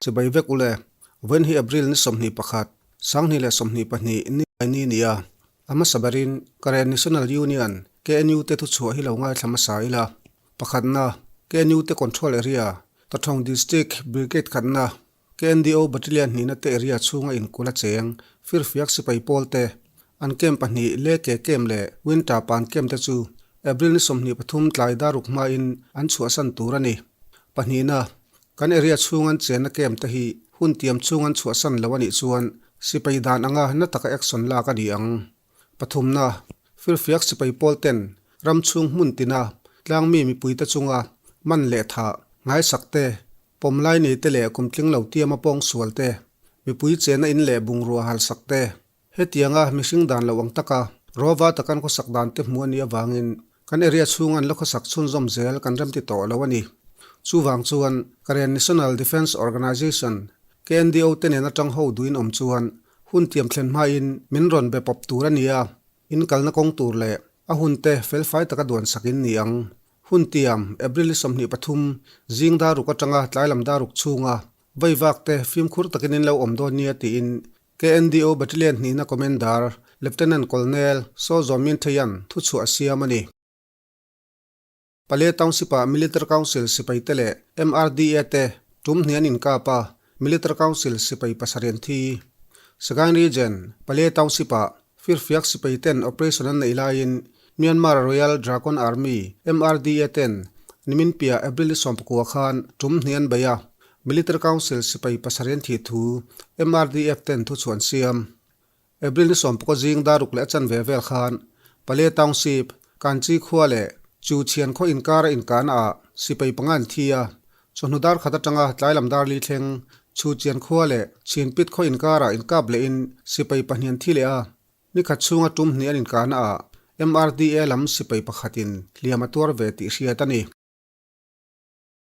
Chibai vek ule, vawiin hi April ni 21, 2022 ni ni nia. A hmasa berin Karen National Union, KNU, te thuchhuah hi lo ngaithla hmasa ila. Pakhatna, KNU te control area, Tathawng District Brigade khatna, KNDO Battalion hnihna te area chhunga inkul a cheng, firfiak sipai pawl te, an camp pahnih Leke Camp leh Winter Pan Camp te chu April ni 23 tlai daruk hmain an chhuahsan tur a ni. Pahnihna, kan area chhung an chenna camp te hi hun tiam chhung an chhuahsan lo a nih chuan sipai dan anga na taka action lak a ni ang. Pathumna, firfiak sipai pawl ten ram chhung hmun tina tlangmi mipuite chunga man leh thah, ngaisak te, Pawm lai nei te leh kum tling lo tiama pawng sual te, mipui chena in leh bungrua halsak te, hetianga mihring dan lo ang taka rawva takan khawsak dan te hmu a nih avangin kan area chhunga an la khawsak chhunzawm zel kan remti tawh lo a ni. Chuvang chuan Karen National Defence Organisation, KNDO, te nen atang ho duhin awm chuan hun tiam thlen hmain min rawn be pawp tur a ni a, in kalna kawng tur leh a hun te felfai taka duan sak in ni ang. Hun tiam, April 23, zing daruk atanga tlailam daruk chhunga vaivak te fimkhur takin in lo awm dawn nia tiin KNDO Battalion hnihna Commander Lieutenant Colonel Saw Zaw Min Theian thuchhuah a siam a ni. Pale Township-ah Military Council sipai te leh MRDA te tum hnih an inkap a, Military Council sipai pasarih an thi. Sagaing Region, Pale Township-ah Firfiak sipai ten operation an neih laiin Myanmar Royal Dragon Army, MRDA, ten nimin piah April ni 19 khan tum hnih an bei a, Military Council sipai pasarih an thih thu MRDF ten thuchhuah an siam. April ni 19 zing daruk leh a chanve vel khan Pale Township, Kanchi khua leh Chu Chhian khaw inkara inkahna ah sipai panga an thi a, Chawhnu dar khat atanga tlailam dar li thleng Chhuchian khua leh Chhinpit khaw inkarah inkap lehin sipai pahnih an thi leh a, ni khat chhunga tum hnih an inkahna ah MRDA lam sipai pakhatin hliam a tuar ve tih hriat a ni.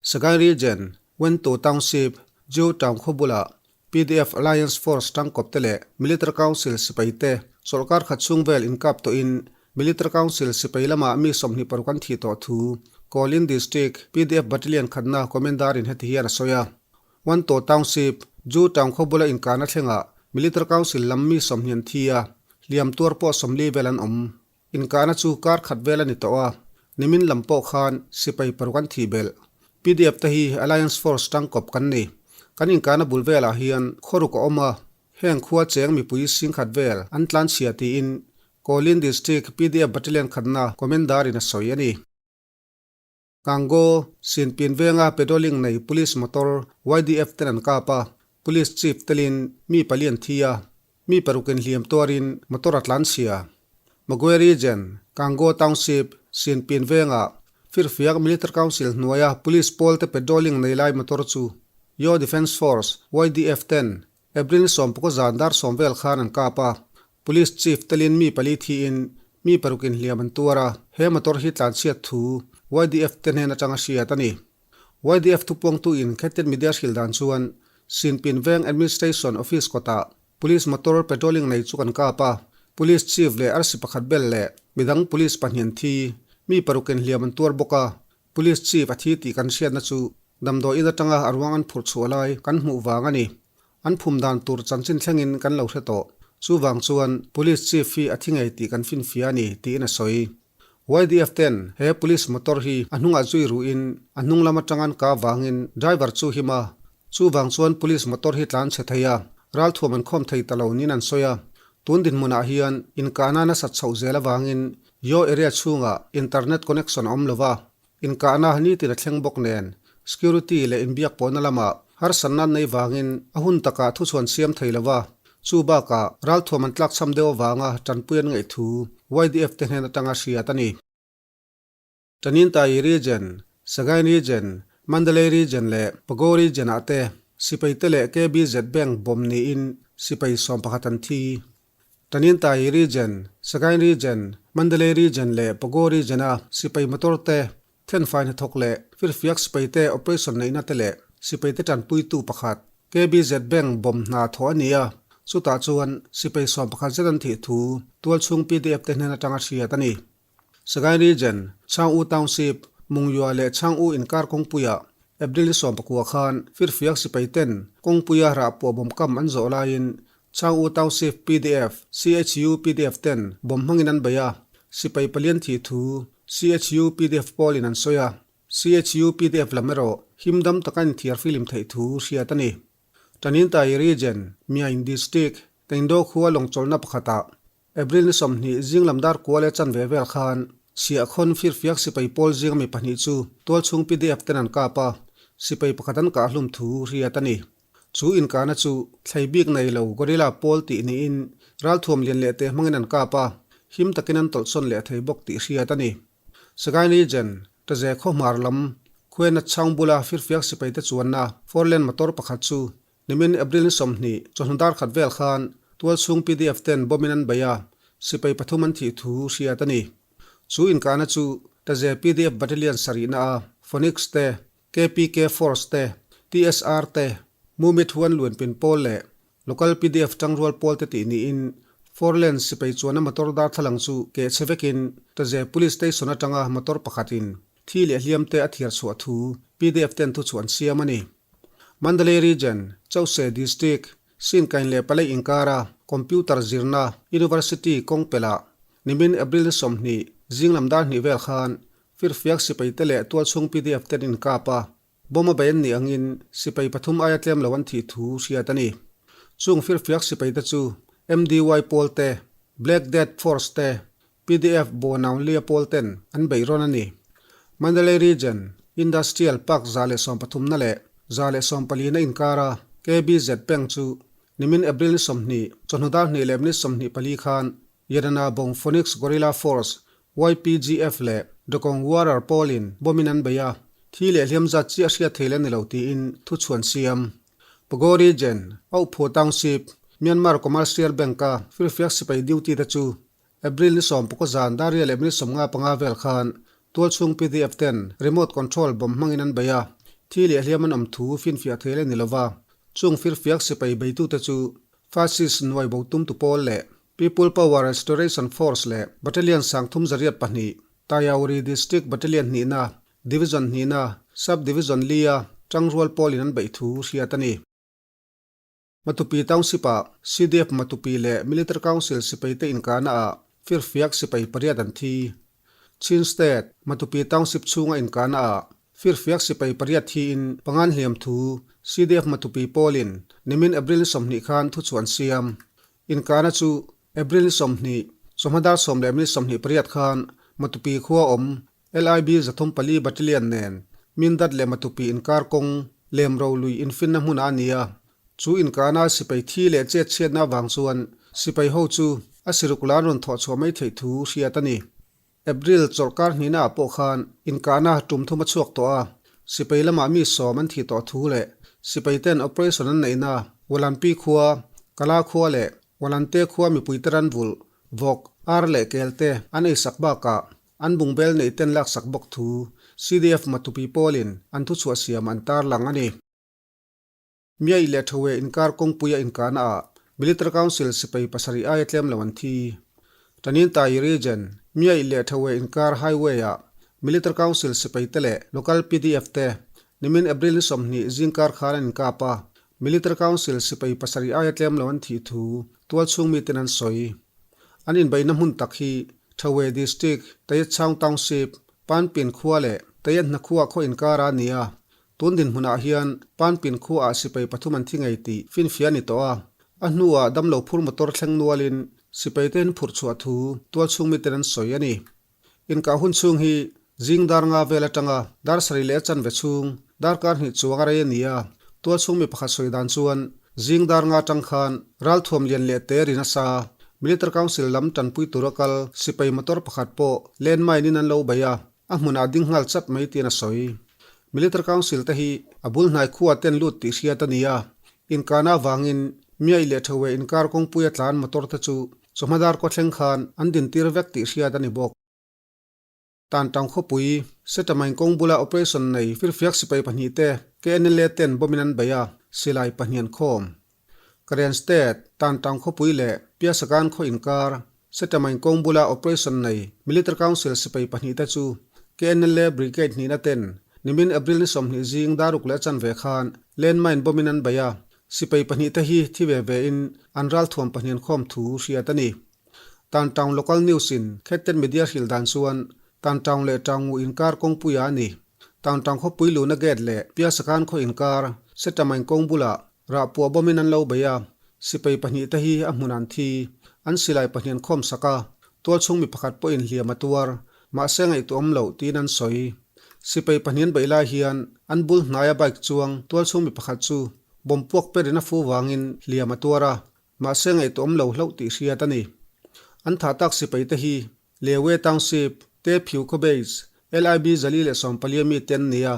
Sagaing Region, Wento Township, Jiu Town khaw bulah PDF Alliance Force tangkawp te leh Military Council sipai te chawlhkar khat chhung vel inkap tawhin Military Council sipai lamah mi 26 an thih tawh thu Kawlin District PDF Battalion khatna Commander in heti hian a sawi a. Wanto Township, Ju Town khaw bula inkahna thlengah Military Council lam mi 20 an thi a, hliam tuar pawh 40 vel an awm. Inkahna chu kar khat vel a ni tawh a, nimin lam pawh khan sipai paruk an thih belh. PDF te hi Alliance Force tangkawp kan ni. Kan inkahna bul velah hian khawruk a awm a, heng khua cheng mipui singkhat vel an tlanchhia tiin Kawlin District PDF Battalion khatna Commander in a sawi a ni. Kango, Sinpin venga patrolling nei Police motor YDF ten an kap a, Police Chief telin mi pali an thi a, mi parukin hliam tuarin motor a tlanchhia. Magwe Region, Kango Township, Sinpin venga Firfiak Military Council hnuaia Police pawl te patrolling nei lai motor chu Yaw Defence Force, YDF, ten April ni 19 zan dar 10 vel khan an kap a, Police Chief telin mi pali thiin mi parukin hliam an tuar a, he motor hi tlanchhiat thu YDF te hnen atanga hriat a ni. YDF thupuangtu in Khetin Media hrilh dan chuan Sinpin Veng Administration Office kawtah Police motor patrolling nei chu kan kap a, Police Chief leh arsi pakhat bel leh midang Police pahnih an thi, mi parukin hliam an tuar bawk a, Police Chief a thi tih kan hriatna chu damdawiin atanga a ruang an phurh chhuah lai kan hmuh vang a ni. An phum dan tur chanchin thlengin kan lo hre tawh. Chuvang chuan Police Chief hi a thi ngei tih kan finfia a ni, tiin a sawi. YDF ten he Police motor hi a hnungah zui ruhin a hnung lam atang an kah vangin driver chu him a. Chuvang chuan Police motor hi tlan chhe thei a, ralthuam an khawm thei ta lo niin an sawi a. Tun dinhmunah hian inkahna nasat chhoh zel avangin Yaw area chhungah internet connection a awm lo va, inkahna nitin a thleng bawk nen, security leh inbiak pawhna lamah harsatna an nei vangin a hun takah thuchhuan siam thei lo va, chu bakah ralthuam an tlakchham deuh avanga tanpui an ngaih thu YDF te hnen atanga hriat a ni. Taninthayi Region, Sagaing Region, Mandalay Region leh Pago Region-ah te sipai te leh KBZ Bank bomb niin sipai 11 an thi. Taninthayi Region, Sagaing Region, Mandalay Region leh Pago Region-a sipai motor te, thenfai hnathawk leh firfiak sipai te operation neihna te leh sipai te tanpuitu pakhat KBZ Bank bomb hna thawh a ni a, chutah chuan sipai 11 zet an thih thu tualchhung PDF te hnen atanga hriat a ni. Sagaing Region, Chang U Township, Mungyua leh Chang U inkar kawngpuiah. April ni 19 khan firfiak sipai ten kawngpuia rah pawh bawm kam an zawh laiin Chang U Township pdf, CHU pdf ten bawm hmangin an bei a, sipai palian thih thu CHU pdf pawlin an sawi a, CHU pdf lam erawh himdam taka inthiar filim theih thu hriat a ni. Tanintai Region, Myaing District, Tengdo khua lawngchawlhna pakhatah April ni 20 zinglam dar kua leh chanve vel khan chhiahkhawn firfiak sipai pawl zinga mi pahnih chu tualchhung pdf ten an kap a, sipai pakhat an kah hlum thu hriat a ni. Chu inkahna chu thlei bik nei lo gorilla pawl tih niin ralthuam lian leh teh hmangin an kap a, him takin an tawlhsawn leh thei bawk tih hriat a ni. Sagaing Region, Taze khawhmar lam, Khuena chhang bula firfiak sipaite chuanna four lane motor pakhat chu nimin April ni 20 chawhnu dar khat vel khan tualchhung pdf ten bomb in an bei a, sipai pathum an thih thu hriat a ni. Chu inkahna chu Taze pdf Battalion sarihna a Phoenix te, KPK Force te, TSR te, Mumit Huan Luanpin pawl leh Local pdf tangrual pawl te tih niin Four Lane sipai chuana motor darthlalang chu keh chhe vekin Taze Police Station atanga motor pakhatin thi leh hliam te a thiar chhuah thu pdf ten thuchhuah an siam a ni. Mandalay Region, Chause District, Sinkain leh Palei inkara Computer zirna University kawng pelh ah nimin April ni 20 zinglam dar hnih vel khan firfiak sipai te leh tualchhung pdf ten inkap a, Bomb a bei an nih angin sipai pathum aia tlem lo an thih thu hriat a ni. Chung firfiak sipai te chu MDY pawl te, Black Death Force te, pdf Bonaunlia pawl ten an beih rawn a ni. Mandalay Region Industrial Park 130 na leh 140 na inkara KBZ Bank chu nimin April ni 20 chawhnu dar hnih leh minute 24 khan Yadana Bong Phoenix Guerrilla Force YPGF leh Dokong Warrior pawlin bomb in an bei a, thi leh hliam zat chiah hriat thei la ni lo tiin thuchhuan siam. Pago Region, Auhphu Township, Myanmar Commercial Bank-a firfiak sipai duty te chu April ni 19 zan dar riat leh minute 55 vel khan tualchhung pdf ten remote control bomb hmangin an bei a, thi leh hliam an awm thu finfiah thei la ni lova, chung firfiak sipai beitute chu Fascist nuai bo tumtu pawl leh People Power Restoration Force leh Battalion 332, Tayauri District Battalion hnihna, Division hnihna, Sub Division lia tangrual pawlin an beih thu hriat a ni. Matupi Township-ah CDF Matupi leh Military Council sipaite inkahnaah firfiak sipai pariat an thi. Chin State, Matupi Township chhunga inkahnaah firfiak sipai pariat thiin pangan hliam thu CDF Matupi pawlin nimin April ni 20 khan thuchhuah an siam. Inkahna chu April ni 20, chawhma dar sawm leh minute 28 khan Matupi khua awm LIB 304 Battalion nen Mindat leh Matupi inkar kawng Lemro lui infinna hmunah a ni a. Chu inkahna sipai thi leh chet chhiatna avang chuan sipai ho chu a siruk lan rawn thawh chhuah mai theih thu hriat a ni. April chawlhkar hnihna ah pawh khan inkahna tum thum a chhuak tawh a, sipai lamah mi sawm an thih tawh thu leh sipai ten operation an neihna Walanpi khua, Kala khua leh Walante khua mipuite ran vulh, vawk, ar leh kel te an eisak bakah an bungbel neih ten laksak bawk thu CDF Matupi pawlin an thuchhuah siam an tarlang a ni. Miaih leh Thoe inkar kawngpuia inkahna ah Military Council sipai pasarih aia tlem lo an thi. Tanintai Region, Miaih leh Thoe inkar Highway ah Military Council sipai te leh Local pdf te nimin April ni 20 zingkar khan an inkap a, Military Council sipai pasarih aia tlem lo an thih thu tualchhung miten an sawi. An inbeihna hmun tak hi Thoe District, Tayetchaung Township, Panpin khua leh Tayetna khua khaw inkar a ni a, Tun dinhmunah hian Panpin khuaah sipai pathum an thi ngei tih finfia a ni tawh a, a hnuah damlo phur motor thleng nualin sipai te an phurh chhuah thu tualchhung miten an sawi a ni. Inkah hun chhung hi zing dar nga vel atanga dar sarih leh a chanve chhung darkar hnih chuang a rei a ni a, tualchhung mi pakhat sawi dan chuan zing dar nga atang khan ralthuam lian leh te ri nasa Military Council lam tanpui tura kal sipai motor pakhat pawh landmine in an lo bei a, A hmunah ding nghal chat mai tiin a sawi. Military Council te hi a bul hnai khua ten lut tih hriat a ni a, inkahna avangin Miaih leh Thoe inkar kawngpuia tlan motor te chu chawhma dar kaw thleng khan an dintir vek tih hriat a ni bawk. Tantang khawpui, Setamain kawng bula operation nei firfiak sipai pahnih te KNLA ten bomb in an bei a, silai pahnih an khawm. Karen State, Tantang khawpui leh Piasakan khaw inkar, Setamain kawng bula operation nei Military Council sipai pahnih te chu KNLA Brigade hnihna ten Nimin April ni 20 zing daruk leh chanve khan landmine bomb in an bei a, sipai pahnihte hi thi ve ve in an ralthuam pahnian khawm thu hriat a ni. Tan Town Local News in Khettet Media hrilh dan chuan Tan Town leh Taungu inkar kawngpuia a ni. Town Town khawpui luhna gate leh Piasakan khaw inkar Setamain kawng bulah Rahpuah bawmin an lo bei a, sipai pahnihte hi a hmun an thi. An silai pahnih an khawm sak a, tualchhung mi pakhat pawhin hliam a tuar, mahse ngaihtuah awm loh tiin an sawi. Sipai pahnih an beih lai hian an bul hnaia bike chuang tualchhung mi pakhat chu bomb puak perin a fu vangin hliam a tuar a, mahse ngaihtuah awm lo hlauh tih hriat a ni. An thah tak sipaite hi Lewe Township, Te Phiu khaw Base, LIB 414 mi te an ni a.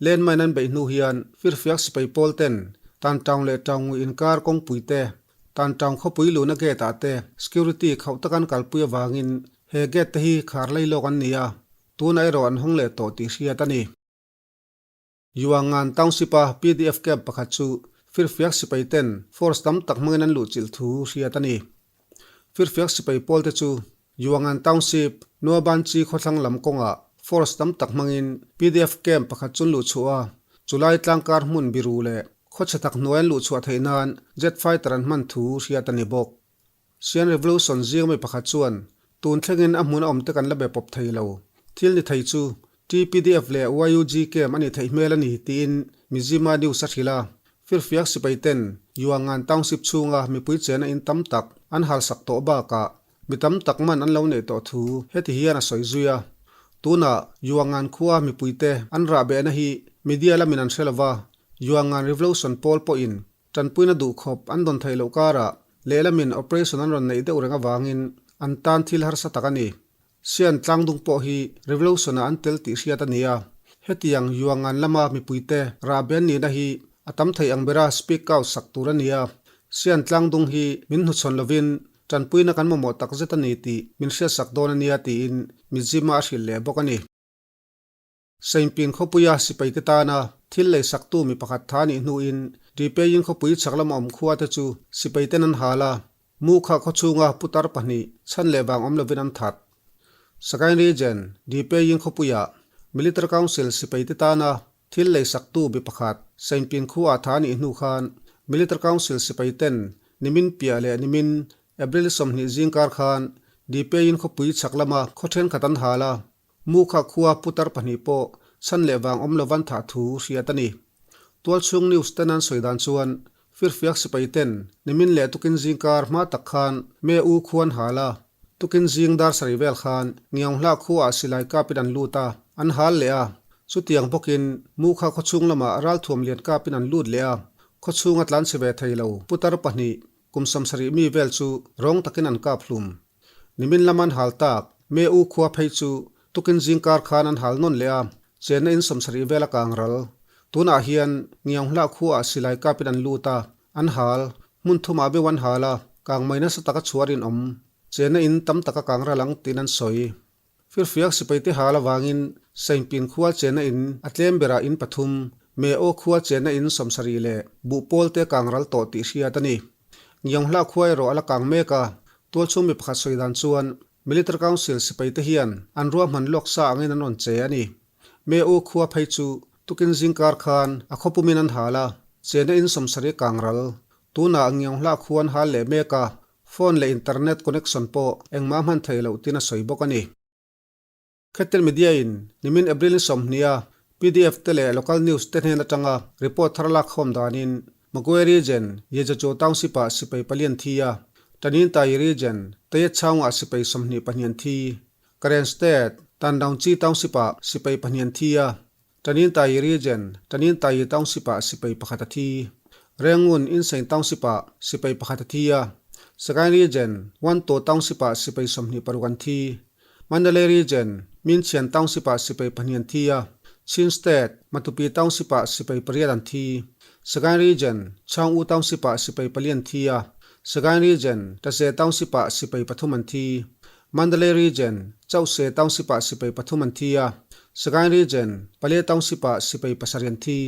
Landmine an beih hnu hian firfiak sipai pawl ten Tan Town leh Taungui inkar kawngpui te, Tan Town khawpui luhna gate ah te security khauh tak an kalpui avangin he gate te hi khar lei lawk an ni a, tunah erawh an hawng leh tawh tih hriat a ni. Yuangan Township-a pdf camp pakhat chu firfiak sipai ten force tam tak hmangin an luhchilh thu hriat a ni. Firfiak sipai pawl te chu Yuangan Township, Nuabanchi khawthlang lam kawngah force tam tak hmangin pdf camp pakhat chu an luhchhuah a, chulai tlangkar hmun biru leh khawchhe tak hnuai an luhchhuah theih nan jet fighter an hman thu hriat a ni bawk. Sian Revolution zing ami pakhat chuan, Tun thlengin a hmun a awmte kan la be pawp thei lo. Thil ni thei chu TPDF leh YUG camp a nih theih hmel a ni, tiin Mizzima News a hrilh a. Firfiak sipai ten Yuangan Township chhunga mipui chena in tam tak an halsak tawh bakah mi tam tak man an lo neih tawh thu heti hian a sawi zui a. Tunah Yuangan khua mipuite an rahbehna hi media lamin an hre lova, Yuangan Revolution pawl pawhin Tanpuina duhkhawp an dawn theih loh karah lehlamin operation an rawn neih deuh reng avangin an tan thil harsa tak a ni. Sian tlangdung pawh hi revolution-ah an tel tih hriat a ni a. Hetiang Yuangan lama mipuite rahben nihna hi a tam thei ang bera speak out sak tur a ni a. Sian tlangdung hi min hnuchhawn lovin tanpuina kan mamawh takzet a ni tih min hriatsak dawn a nia tiin Mizzima a hrilh leh bawk a ni. Sainpin khawpuia sipaite tana thil leisaktu mi pakhat tha nih hnuin Dipeiin khawpui chhak lama awm khuate chu sipaiten an hal a, mu kha khaw chhunga putar pahnih chhan leh vang awm lovin an that. Sagaing Region, Dipeiin khawpuia Military Council sipaite tana thil leisaktu mi pakhat Sainpin khua tha nih hnu khan Military Council sipaiten nimin piah leh nimin April 20 zingkar khan Dipeiin khawpui chhak lama khaw thenkhat an hal a, Mukha khua putar pahnih pawh chhan leh vang awm lovan thah thu hriat a ni. Tualchhung news ten an sawi dan chuan firfiak sipai ten nimin leh tukin zingkar hma tak khan Me U khuan hal a, tukin zing dar sarih vel khan Ngiaunghlah khua ah silai kapin an lut a, an hal leh a. Chutiang bawkin Mukha khawchhung lamah ralthuam lian kapin an lut leh a, khawchhung a tlanchhe ve thei lo putar pahnih kum 70 mi vel chu rawng takin an kap hlum. Nimin lam an hal tak, Me U khua phei chu tukin zingkar khan an hal nawn leh a, chenna in 70 vel a kang ral. Tunah hian Ngianghlah khuaah silai kapin an lut a, an hal, hmun thumah beuh an hal a, kang mai nasa taka chhuar in awm. Chenna in tam taka kang ral ang tiin an sawi. Firfiak sipaite hal avangin Sainpin khua chenna in a tlem berah in pathum, Me Aw khua chenna in 70 leh buh pawlte kang ral tawh tih hriat a ni. Ngianghlah khua erawh a la kang mek a, tualchhung mi pakhat sawi dan chuan Military Council sipaite hian an ruahman lawk sa angin an rawn che a ni. Me Aw khua phei chu tukin zingkar khan a khawpumin an hal a, chenna in 70 kang ral. Tunah Ngianghlah khua an hal leh mek a, Phone leh internet connection pawh engmah hman theih loh tin a sawi bawk a ni. Khetel Media in nimin April ni 20 a pdf te leh local news te hnen atanga report thar lak khawm danin Magwe Region, Yejacho Township ah sipai palian thi a, Tanintai Region, Tayetchaung ah sipai 22 an thi, Karen State, Tandaungchi Township ah sipai pahnih an thi a, Tanintai Region, Tanintai Township ah sipai pakhat a thi. Rengun, Insein Township ah sipai pakhat a thi a, Sagaing Region, Wantaw Township ah sipai 26 an thi. Mandalay Region, Minchian Township ah sipai pahnih an thi a, Chin State, Matupi Township ah sipai pariat an thi. Sagaing Region, Chaung U Township ah sipai pali an thi a, Sagaing Region, Taze Township ah sipai pathum an thi. Mandalay Region, Chauhse Township ah sipai pathum an thi a, Sagaing Region, Pale Township ah sipai pasarih an thi.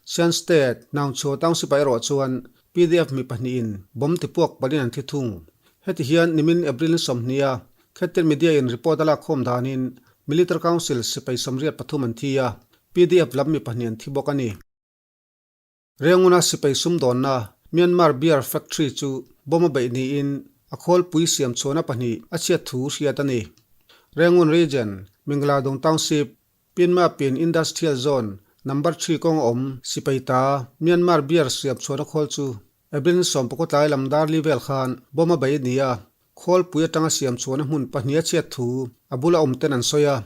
Shan State, Naungchhuo Township ah erawh chuan PDF mi pahnih in bomb tipuak palin an thi thung. Heti hian nimin April ni 20 a Khettir Media in report a lak khawm danin Military Council sipai 83 an thi a, PDF lam mi pahnih an thi bawk a ni. Renguna sipai sumdawnna Myanmar Beer Factory chu bomb a beih niin a khawlpui siam chhuahna pahnih a chhiat thu hriat a ni. Rengun Region, Mingladong Township, Pinmapin Industrial Zone Number Three kawng a awm sipai ta Myanmar Beer siam chhuahna khawl chu April ni sawmpakua tlai lam dar li vel khan bomb a beih a ni a. Khawlpui atanga siam chhuahna hmun pahnih a chhiat thu a bula awm ten an sawi a.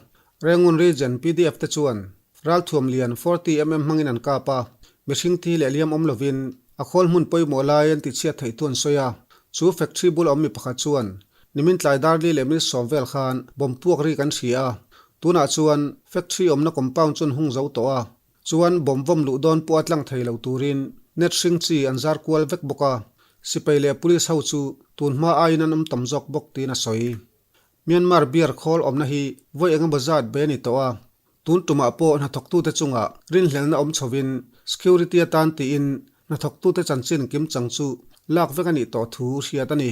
Rangoon Region pdf te chuan ralthuam lian 40 mm hmangin an kap a, mihring thi leh liam awm lovin a khawl hmun pawimawh lai an tichhiat theih thu an sawi a. Chu factory bula awm mi pakhat chuan nimin tlai dar li leh minute 10 vel khan bomb puak ri kan hria a, tunah chuan factory awmna compound chu an hung zo tawh a, Chuan bomb vawm luh dawn pawh a tlang thei lo turin net hring chi an zar kual vek bawk a, sipai leh police ho chu tun hma aiin an awm tam zawk bawk tiin a sawi. Myanmar beer khawl awmna hi vawi eng emaw zat be a ni tawh a, tun tumah pawh hnathawktute chungah rinhlelhna awm chhovin security atan tiin hnathawktute chanchin kim chang chu lak vek a nih tawh thu hriat a ni.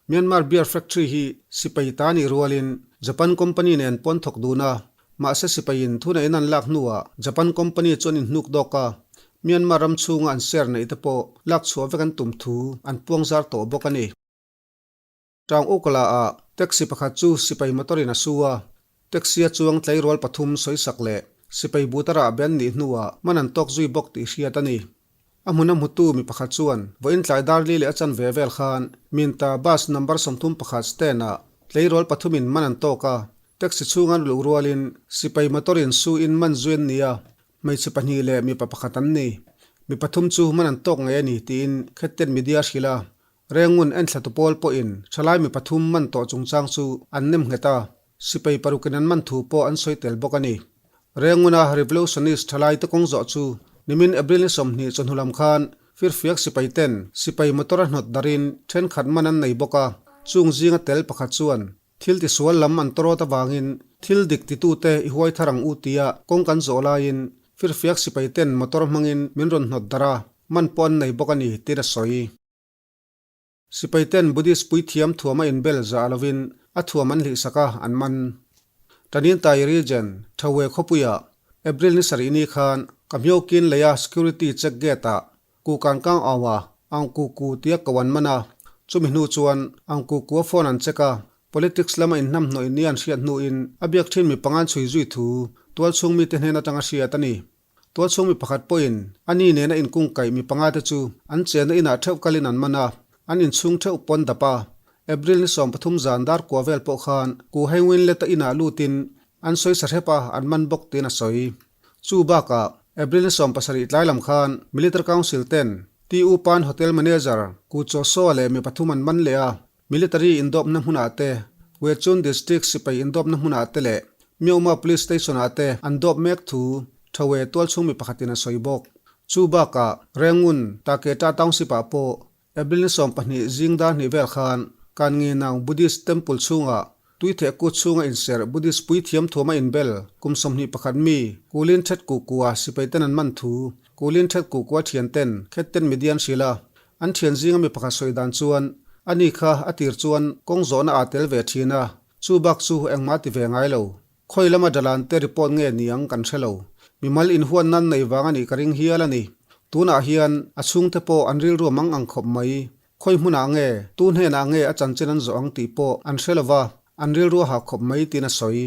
Myanmar beer factory hi sipai ta nih rualin Japan company nen pawn thawk dun a, Mahse sipaiin thuneiin an lak hnuah Japan company chu an inhnuk dawk a, Myanmar ram chhunga an share neih te pawh lak chhuah vek an tum thu an puang zar tawh bawk a ni. Tang Ukla ah taxi pakhat chu sipai motor in a su a, taxi a chuang tleirawl pathum sawisak leh sipai buta rah be an nih hnuah man an tawk zui bawk tih hriat a ni. A hmun a hmutu mi pakhat chuan vawiin tlai dar li leh a chan ve vel khan Minta bus number 31 stand ah tleirawl pathumin man an tawk a, taxi chhunga an luh rualin sipai motor in su in man zui an ni a, hmeichhe pahnih leh mipa pakhat an ni. Mi pathum chu man an tawk ngei a ni tiin Khetten media a hrilh a, Rengun enthlatu pawl pawhin thalai mi pathum man tawh chungchang chu an nem nghet a, sipai parukin an man thu pawh an sawi tel bawk a ni. Renguna revolutionist thalai te kawng zawh chu nimin April ni 20 chawhnu lam khan firfiak sipai ten sipai motor a hnawt darin thenkhat man an nei bawk a, chung zinga tel pakhat chuan thil tisual lam an tawrawt avangin thil dik titute i huai thar ang u tia kawng kan zawh laiin firfiak sipai ten motor hmangin min rawn hnawt dar a, man pawh an nei bawk a ni tiin a sawi. Sipai ten Buddhist puithiam thuam a inbel zah lovin a thuam an hlihsak a, an man. Tanintai Region, Thawe khawpuiah April ni sarih ni khan Kamhyokin leia security check gate-ah Kukan Kang Aung-a Aung Ku Ku tia ko an man a, chumi hnu chuan Aung Ku Ku-a phone an check a, politics lama inhnamhnawih ni an hriat hnuin a biak thin mi panga an chhui zui thu tualchhung mite hnen atanga hriat a ni. Tualchhung mi pakhat pawhin a ni nena inkungkaih mi panga te chu an chenna inah theuh kalin an man a, an inchhung theuh pawn dap a. April ni 13 zan dar kua vel pawh khan Ku Hengwin leta inah lutin an sawi sa hrep a, an man bawk tiin a sawi. Chu bakah April ni 17 tlai lam khan Military Council ten TU Pan Hotel Manager Ku Chaw Saw leh mi pathum an man leh a, Military indawpna hmunah te, Wechun District sipai indawpna hmunah te leh Myaungma Police Station-ah te an dawp mek thu Thawe tualchhung mi pakhatin a sawi bawk. Chu bakah Rengun, Taketa Township-ah pawh April ni 12 zing dar hnih vel khan Kannginang Buddhist Temple chhungah Tuitheh kut chhunga inserh Buddhist puithiam thuama inbel kum 21 mi Kulin Thet Kukua sipai ten an man thu Kulin Thet Kukua thian ten khet ten media an hrilh a, An thian zinga mi pakhat sawi dan chuan, Ani kha a tir chuan kawng zawhna aa tel ve thin a, chu bak chu engmah ti ve ngai lo. Khawi lama dalan te report nge niang kan hre lo. Mimal inhuan nan nei vang a nih ka ring hial a ni. Tunah hian a chhungte pawh an rilru a mang ang khawp mai. Khawi hmunah nge, tu hnenah nge a chanchin an zawh ang tih pawh an hre lo va, an rilru a hah khawp mai tiin a sawi.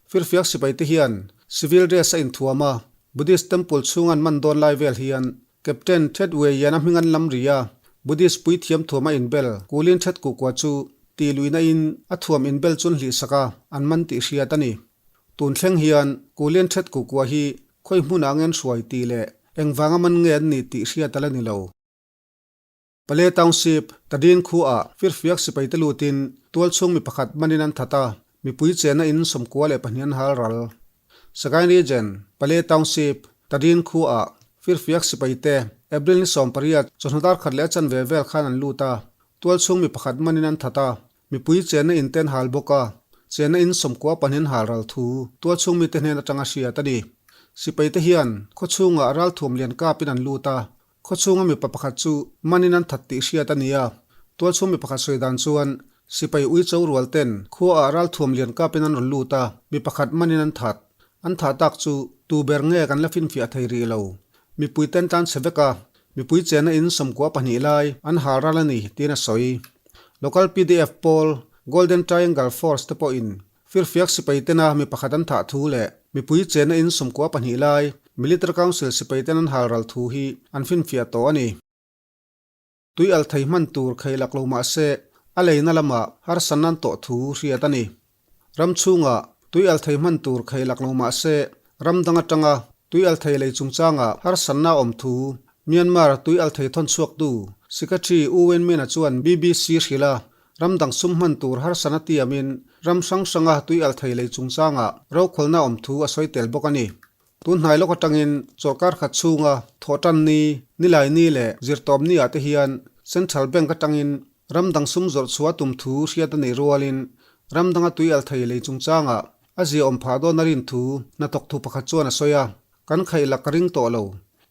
Firfiak sipai te hian civil dress a inthuam a, Buddhist temple chhunga an man dawn lai vel hian Captain Thedway hian a hming an lam ri a, Buddhist puithiam thuam a inbel, Kulin Thet Kukua chu tih luihna in a thuam inbel chu an hlihsak a, an man tih hriat a ni. Tun thleng hian Kulin Thet Kukua hi khawi hmunah nge an hruai tih leh engvanga man nge an nih tih hriat a la ni lo. Pale Township, Tadin khuaah firfiak sipai te lutin tualchhung mi pakhat manin an that a, mipui chenna in 94 an hal ral. Sagaing Region, Pale Township, Tadin khuaah firfiak sipai te April ni 18 chawhnu dar khat leh a chanve vel khan an lut a, tualchhung mi pakhat manin an that a, mipui chenna in te an hal bawk a, chenna in 92 an hal ral thu tualchhung mite hnen atanga hriat a ni. Sipai te hian khawchhungah ralthuam lian kapin an lut a, Khawchhunga mipa pakhat chu manin an that tih hriat a ni a, tualchhung mi pakhat sawi dan chuan sipai uicho rual ten khuaah ralthuam lian kapin an rawn lut a, mi pakhat manin an that. An thah tak chu Tu ber nge kan la finfiah thei rih lo. Mipui ten tlan chhe vek a, mipui chenna in 92 lai an hal ral a ni, tiin a sawi. Local pdf pawl Golden Triangle Force te pawhin firfiak sipai tena mi pakhat an thah thu leh mipui chenna in 92 lai Military Council sipai ten an hal ral thu hi an finfiah tawh a ni. Tui al thei hman tur khei lak lo mah se, a leina lamah harsan an tawh thu hriat a ni. Ram chhungah tui al thei hman tur khei lak lo mah se, ram dang atanga tui al thei lei chungchangah harsanna a awm thu Myanmar tui al thei thawn chhuaktu Secretary U Win Myint-a chuan BBC hrilh a, ram dang sum hman tur harsan a tiamin ram hrang hranga tui al thei lei chungchangah rokhawlna a awm thu a sawi tel bawk a ni. Tun hnai lawk atangin chawlhkar khat chhunga thawhtan ni, nilai ni leh zirtawp ni ah te hian Central Bank atangin ram dang sum zawrh chhuah tum thu hriat a neih rualin ram danga tui al thei lei chungchangah a ziaawm phah dawn a rin thu hnathawk thu pakhat chuan a sawi a, Kan khaih lak ka ring tawh lo.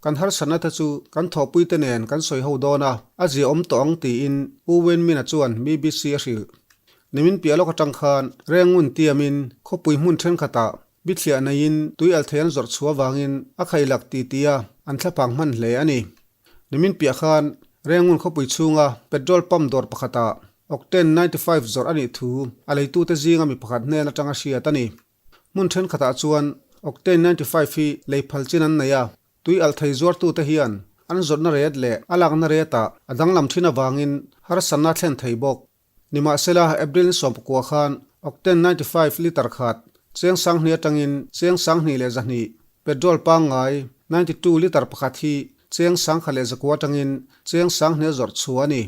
Kan harsatna te chu kan thawhpui te nen kan sawi ho dawn a, a ziaawm tawh ang tiin U Win Myint-a chuan BBC a hrilh. Nimin piah lawk atang khan Rengun tiamin khawpui hmun thenkhatah Bithliah neiin tui al thei an zawrh chhuah avangin a khailak ti ti a, an thlaphang hman hle a ni. Nimin piah khan Rengun khawpui chhunga petrol pump dawr pakhatah Octane 95 zawrh a nih thu a leitute zinga mi pakhat hnen atanga hriat a ni. Hmun thenkhatah chuan Octane 95 hi lei phal chin an nei a, tui al thei zuartute hian an zawrhna ret leh a lakna retah a danglam thin avangin harsatna a thlen thei bawk. Nimahsela, April ni 19 khan Octane 95 litre khat cheng 2000 atangin cheng 2100, petrol pangngai 92 litre pakhat hi cheng 1100 atangin cheng 2000 zawrh chhuah a ni.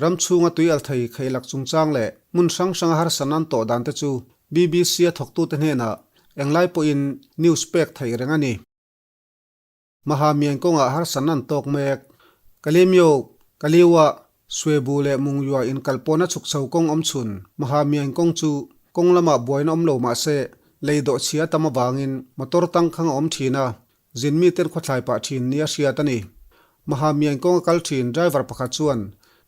Ram chhunga tui al thei kheilak chungchang leh hmun hrang hranga harsatna an tawh dan te chu BBC-a thawktute hnenah englai pawhin news pek theih reng a ni. Mahamian kawngah harsatna an tawk mek. Kalemyo, Kaliwa, Suebu leh Mungyua inkal pawhna chhuk chho kawng awm chhun Mahamian kawng chu kawng lamah buaina awm lo mah se lei dawh chhia tam avangin motor tangkhang a awm thin a, zin miten khawthlai pah thin nia hriat a ni. Mahamian kawng a kal thin driver pakhat chuan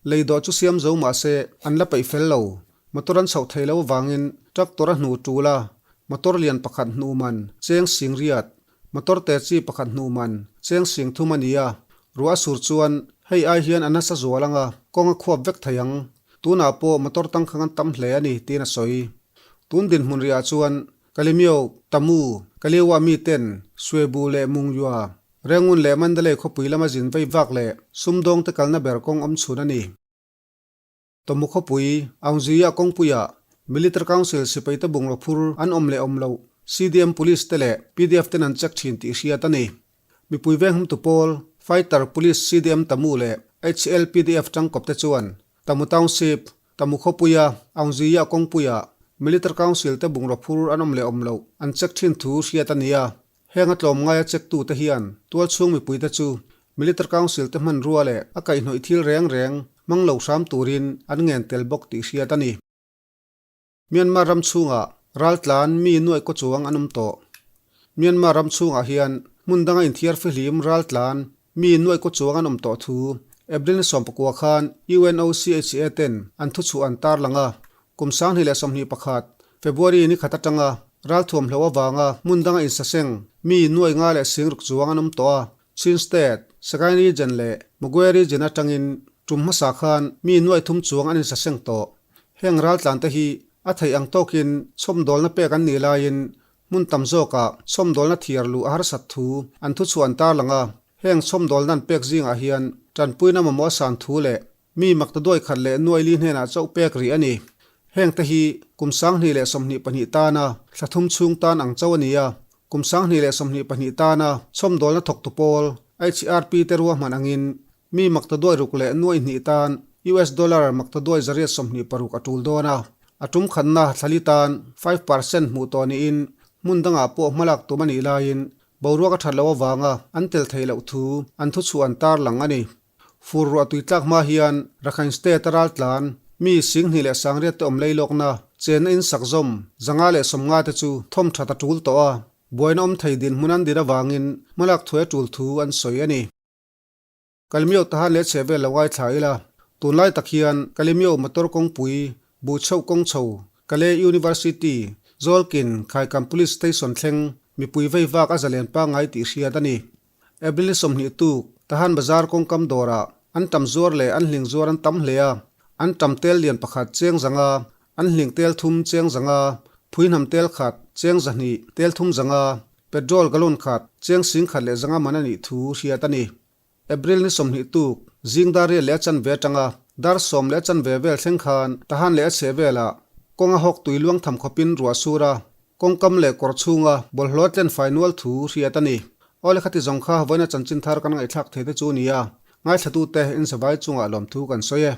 lei dawh chu siam zo mah se an la peih fel lo. Motor an chhoh thei lo avangin tractor a hnu tul a, motor lian pakhat hnuh man cheng sing riat Motor te chi pakhat hnuh man cheng sing thum a ni a, ruah a sur chuan hei ai hian a nasa zual anga kawng a khuap vek thei ang. Tunah pawh motor tangkhang an tam hle a ni tiin a sawi. Tun dinhmun riah chuan Kalemyo, Tamu, Kalewa mi ten Suebu leh Mungyua, Rengun leh Mandalay khawpui lama zin vei vak leh sumdawng te kalna ber kawng awm chhun a ni. Tawmu khawpui, Aungzuia kawngpuiah Military Council sipaite bungraw phur an awm leh awm loh CDM Police te leh pdf ten an check thin tih hriat a ni. Mipui venghumtu pawl, Fighter Police CDM Tamu leh HL pdf tangkawp te chuan Tamu Township, Tamu khawpuia Aungzuia kawngpuiah Military Council te bungraw phur an awm leh awm loh an check thin thu hriat a ni a. Heng a tlawmngaia check tute hian tualchhung mipuite chu Military Council te hmanrua leh a kaihhnawih thil reng reng hmang lo hram turin an ngen tel bawk tih hriat a ni. Myanmar ram chhungah raltlan mi nuaih kaw chuang an awm tawh. Myanmar ram chhungah hian hmun danga inthiar fihlim raltlan mi nuaih kaw chuang an awm tawh thu April ni 19 khan UNOCHA ten an thuchhuah an tarlang a. Kum 2021 February ni khat atanga ralthuam hlo avanga hmun danga insaseng mi nuai nga leh singruk chuang an awm tawh a, Chin State, Sagaing Region leh Magwe Region atangin tum hmasa khan mi nuai thum chuang an insaseng tawh. Heng raltlan te hi a theih ang tawkin chhawmdawlna pek an nih laiin hmun tam zawkah chhawmdawlna thiar luh a harsat thu an thuchhuah an tarlang a, heng chhawmdawlna an pek zingah hian tanpuina mamawh a san thu leh Mi makta duai khat leh nuai li hnenah chauh pek rih a ni. Heng te hi kum 2022 tana thla thum chhung tan ang chauh a ni a, kum 2022 tana chhawmdawlna thawktu pawl HRP te ruahman angin mi makta duai ruk leh nuai hnih tan US dollar makta duai 126 a tul dawn a, a tum khatna thla li tan 5% hmuh tawh niin hmun dangah pawh hmalak tum a nih laiin boruak a that loh avanga an tel theih loh thu an thuchhuah an tarlang a ni. Fur ruah tui tlak hma hian Rakhine State a raltlan mi 2800 te awm lei lawkna chenna in sak zawm 150 te chu thawm that a tul tawh a, buaina awm thei dinhmun an din avangin hmalak thuai a tul thu an sawi a ni. Kalimio Tahan leh chheh vel lo ngaithla ila, tunlai tak hian Kalimio motor kawngpui Buhcheuh kawng chho, Kale University, Zawlkin, Khaikam Police Station thleng. Mipui vei vak a zalen pangngai tih hriat a ni. April ni 20 tuk, Tahan Bazar kawngkam dawrah an tam zuar leh an hling zuar an tam hle a, an tam tel lian pakhat cheng zanga, an hling tel thum cheng zanga, phui hnam tel khat cheng 200 tel thum zanga, petrol gallon khat cheng sing khat leh zanga man a nih thu hriat a ni. April ni 20 tuk, zing dar riat leh a chanve atanga dar sawm leh a chanve vel thleng khan Tahan leh a chheh velah kawng a hawk tui luang tham khawpin ruah sur a, kawngkam leh kawr chhunga bawlhhlawh tlen fai nual thu hriat a ni. Awle khati zawng kha vawiina chanchin thar kan ngaihthlak thei te chu a ni a, ngaithlatute in savai chungah lawmthu kan sawi e.